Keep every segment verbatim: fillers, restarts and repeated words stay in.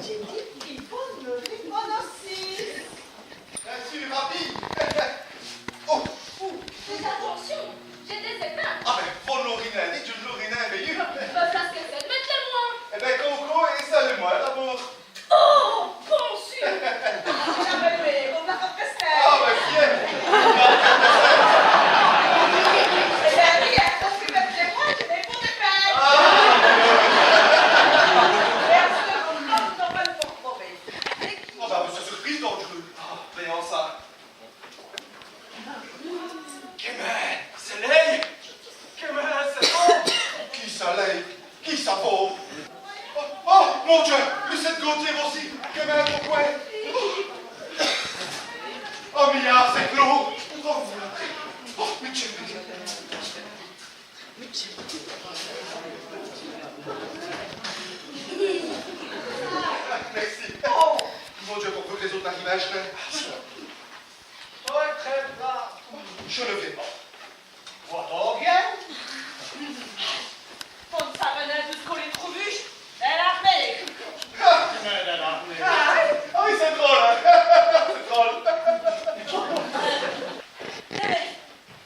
Dj'é dit qu'i faut n' rîre nin ossi. Dji su ravî. Oh, oh. Fèyez atoncion, dj'é dès èpines. Ah bén, vos n'aurîz nin dit, dji n'aurî nin vèyu. Bén, ça, c'èst mète lès mwins. Èh bén, co, co, èssayez lès mwins d'abôrd. Oh, bon sûr. Ah bén, vos m'avîz rèspècté. Ah bén, fièr. Èh bén, oyi, pace qui mète lès mwins, dji n'é pont dès pènes. Ah. Èt pace qui vos n'avîz nin pont mové. Ah bén, ça, c'èst surprîs, donc, dji... Ah bén, ça. Quémint, c'èst lèy ! Quémint, c'èst vos ! Qui ça, lèy ? Qui ça, vos ? Oh, oh, mon Dieu, Lucette Gauthier, vos-î ! Quémint, poqwè ? Oh, mia, c'èst clos ! Oh, mia, mia. Mèrci. Oh, mon Dieu, poqwè lès-ôtes n'arivèt nin ? Dji n' vén nén. Vwètîz don bén. Vos n' savèz nin d'où qu'on l'a trouvî ? Dins l'ârmêye. Ah, dins l'ârmêye. Ah oui, c'èst drole, hin. C'èst drole. Mins,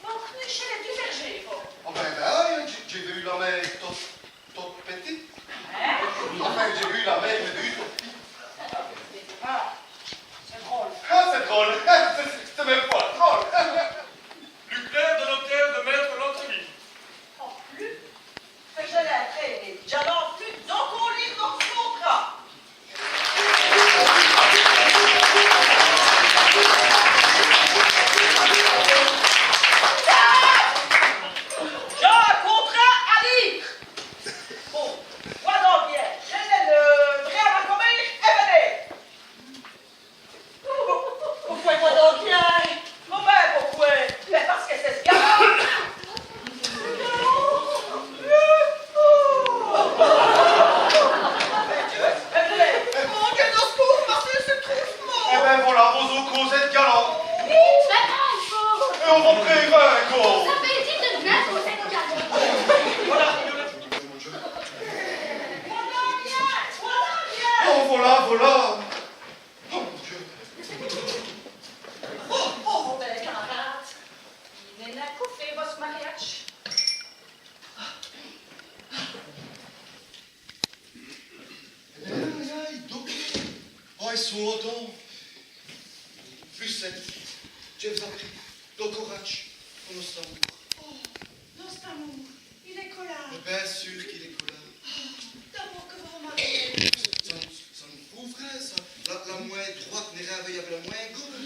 vos r'c'nèchèz lès Duverger, vos ? Oh bén, bén, dj'é, dj'é vèyu la mére tote, tote pitite. Hin ? Enfin, dj'é vèyu la mére, mins vèyu tote pitite. Ah, c'èst drole. Ah, c'èst drole. C'èst, c'èst min.me pwint drole. Lu clêr dè notêre dè Maître Landreville. Oh, lu. Fèt-ce-l' ètrêye. Dj'aloz pus, don, on lît nosse contrat. Dj'a on contrat a lîre. Bon, vwèyons bén. Dji lès vré a ma comére èt v'nèz. Poqwè, vwèyons don bén ? Bon, bén, poqwè ? Bén, pace qui c'èst galant. Mon Dieu, au secours, pace qui c'èst trop... Èh bén, v'la, vos-ôtes, c'èst galant. Èt on va prinde on côp. Ça fét dîj ans qu' vos-èstîz galant. Vwèyons bén, vwèyons bén. Oh, v'la, v'la. Oh, mon Dieu. Oh, oh, bén, camarâdes, i n'èst nin co fét, vosse mariadje. Aïe, aïe, aïe, don. Oh, i sont don. Lucette, dji v's-è prîye, do coradje, po nosse amoûr. Oh, nosse amoûr. Il èst co la. Mins bén sûr qu'il èst co la. Oh, d'abôrd qui vos vos marièz. Ça, ça, ça n' pout vré, ça. La, la mwin.ne drwate n'a rén a vèy avou la mwin.ne gauche.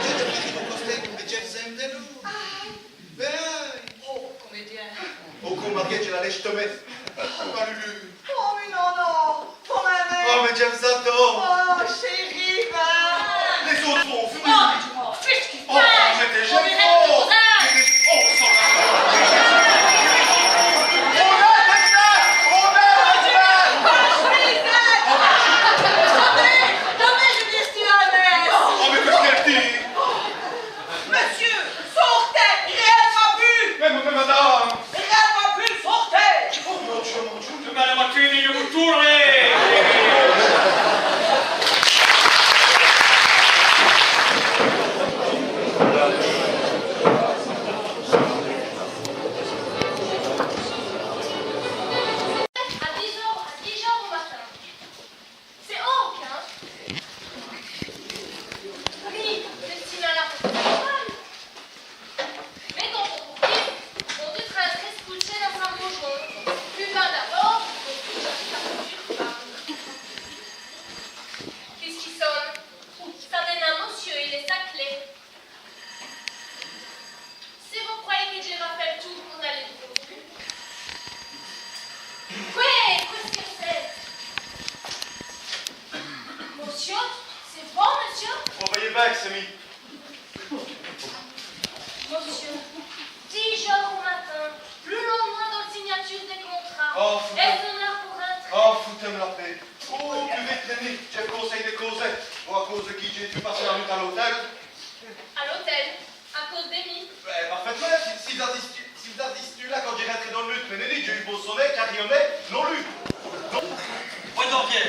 Dji, dji, dji, dji, dji, dji v's-in.me dè loû. Ayi. Bén. Oh, comédyin. Au côp marié, dji la lèche tomer. Pas Lulu. Oh, mins non, non. Vos m'in.mèz ? Oh, mins dji v's-adore. Oh, chéri, va. Lès-ôtes vont v'nu. Oh, mins fèyez ç' qui vos v'lèz. Oh, mins dèdja, oh. Oh, ça va. Oh, non, non, non. Oh, non, non, non. Attindez, attindez, je m'excuse. Oh, mins qu'èst-ce qu'èle dit ? Monsieur, sortèz, rén n' va pus. Mins, mins, madame. Rén n' va pus, sortèz. Oh, mon Dieu, mon Dieu. Dès min.ne matin, dji vos toûrè. À dîj eûres, à dîj eûres au matin. C'èst hôte, hin ? Mins, dèstinés à l' route nationale. Mins quand on roûve, on dut rintrer s' coûtchî dins s' môjon. Pus bas d'abôrd, on coûtche s' coûtchî pus bas. Qu'èst-ce qui sone ? Ça n'èst nin mossieû, il èst saclé. Si vos crwèyèz qui dj'é rafèt l' toûr, vos-alèz vos tromper. Qwè, qu'èst-ce qui c'èst ? Mossieû, c'èst vos, mossieû ? Vos vèyèz bén qui c'èst mi. Mossieû, dîj eûres au matin, pus lon mwin.ne dè l' signature dè contrat. Oh, foutèz-m'... Èst-ce one eûre po rintrer ? Oh, foutèz-m' la pét. Oh, pus vite, Denis, dj'é conseil dè causer. Vos, à cause dè qui dj'é dû passer l' nût à l'ôtèl. À l'ôtèl, à cause dè mi. Bén, parfètemint, si, si v's-aviz stî, si v's-aviz stî la quand dj'é rintré dins l' nût, mins Denis, dj'é ieû bô soner, cariyoner, non lu. Non. Vwèyons don bén.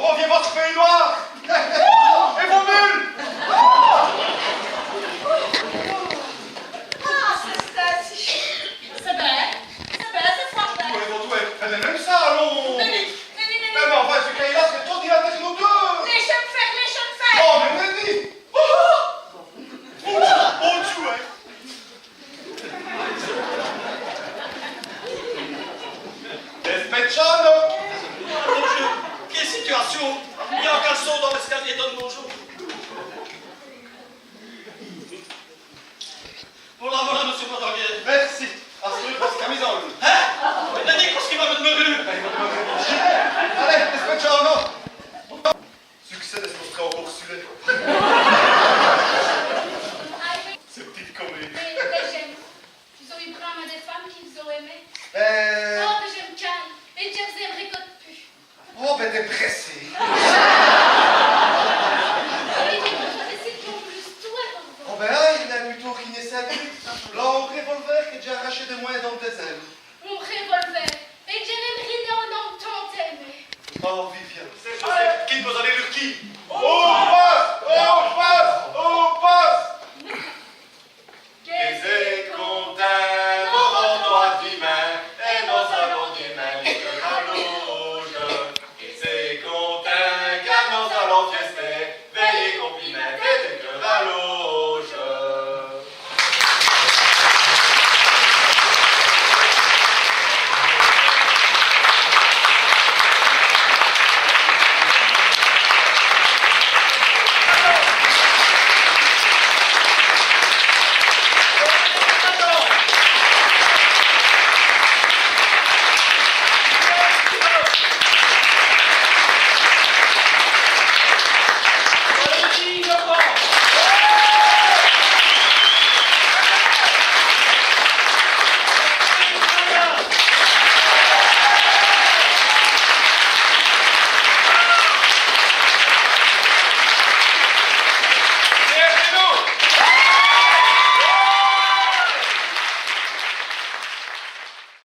On vient voir ce pays noir. Et vos mules. Ah, c'èst Stacy. C'èst bén, c'èst bén, c'èst fraîch. Ouais, bon, ouais. Eh ben, même ça, allons. Nèni, nèni, nèni. Eh ben, enfin, ce gars-là, c'est trop dilaté que nous deux. Lèyîz-m' fé, lèyîz-m' fé. Oh, mais Nèni. Oh, oh, Dieu, hein. Dèspètchans-nos. Mon Dieu, quéle situwâcion. I gn-a in caleçon dins l'escalier, done-m' on jot. Volà, volà, mossieû Potanger. Mèrci. Asteûre, vos camisoles. Hin ? Mins Nèni, qu'èst-ce qu'i va m' dèmeurer ? Alez, dèspètchans-nos. Succès dèl mostrer on côp ç' lét. Cès p'tite comédie. Mins, mins dèdja, vos-avoz brâmint dès feumes qui vos-ont èmé ? Euh. Oh, mins dji m' calme. Èt dji n' vos-èm'rè co pus. Oh, bén, t'èstes prèssé. Èt dji n' vos-avoz rén dit qu'on v'leut tout, hin. Oh, bén, ah, i gn-a putôt qu'i gn-a cénq minutes. Là, on rèvolver qui dj'a arachè dès mwins d'on dèzin. On rèvolver. Èt dji n'in.me rin on-ome tant èmé. Oh, Viviane. C'èst, c'èst qui qu' vos-alez lurquî ?